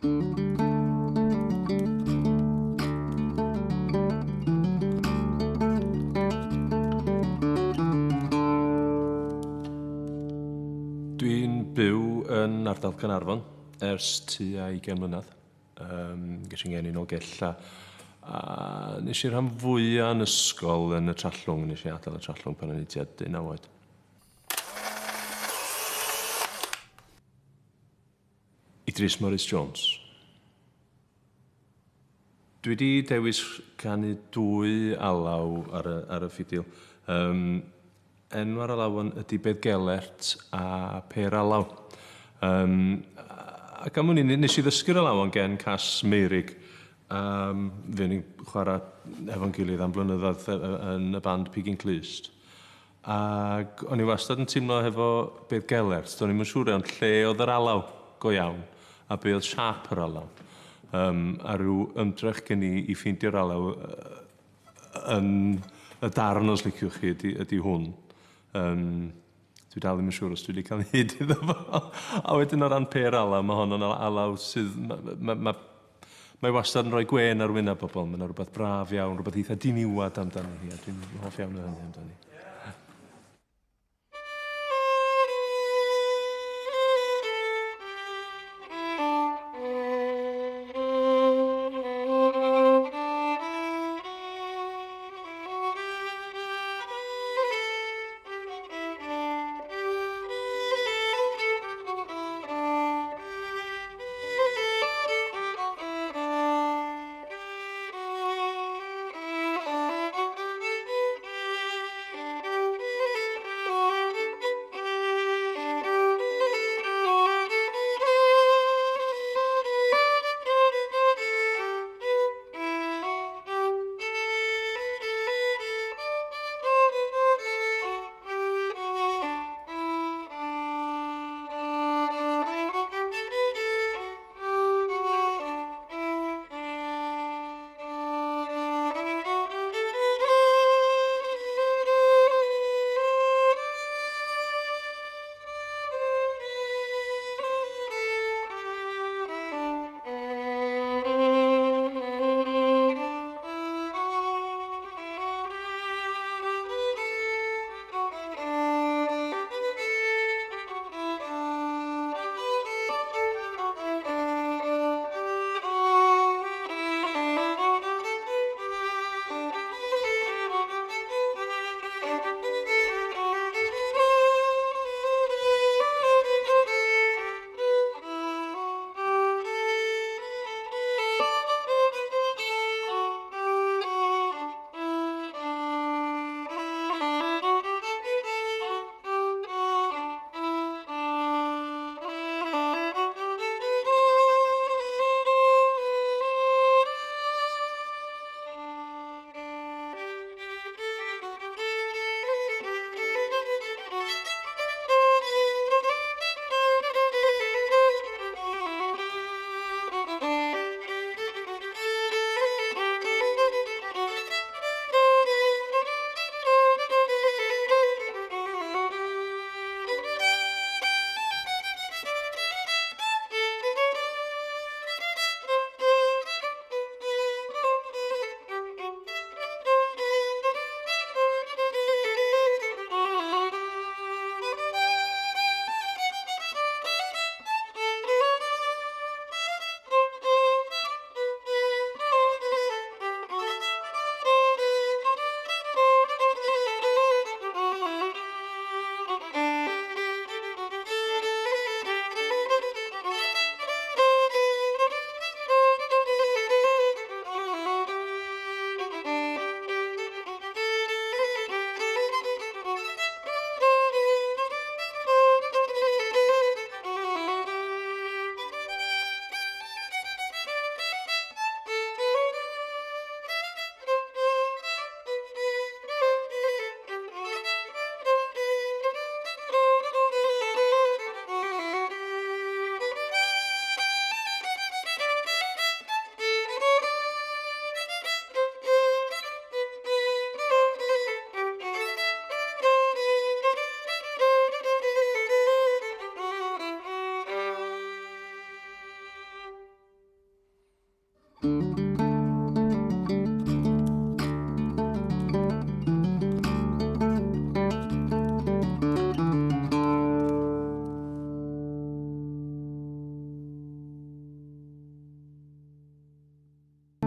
Dwi'n byw yn ardal Caernarfon ers tua 20 mlynedd. Ges i'n ngeni Nolgella a nes i rhan fwya yn ysgol yn y Trallwng, nes i adael y Trallwng pan o'n i tua 19 oed. Idris Morris Jones. Dwi 'di dewis canu dwy alaw ar y, ar y ffidil. Enw'r alawon ydy Beddgelert a Pêr Alaw. Ac am wn i, nes i ddysgu'r alawon gen Cas Meurig. Fuon ni'n chwarae efo'n gilydd am blynyddoedd yn y band Pigyn Clust. Ac o'n i wastad yn teimlo hefo Beddgelert, do'n i'm yn siŵr iawn lle oedd yr alaw go iawn a be oedd siâp yr alaw. A rhyw ymdrech gen i i ffeindio'r alaw yn y darn, os liciwch chi, ydy, ydy hwn. Dwi dal ddim yn siŵr os dwi wedi cael hyd iddo fo. A wedyn o ran Pêr Alaw, mae honno'n alaw sydd... Mae ma, ma, mae wastad yn rhoi gwên ar wyneb bobl. Mae yna rhywbeth braf iawn, rhywbeth eitha diniwad amdani hi, a dwi'n hoff iawn o hynny amdani. Thank.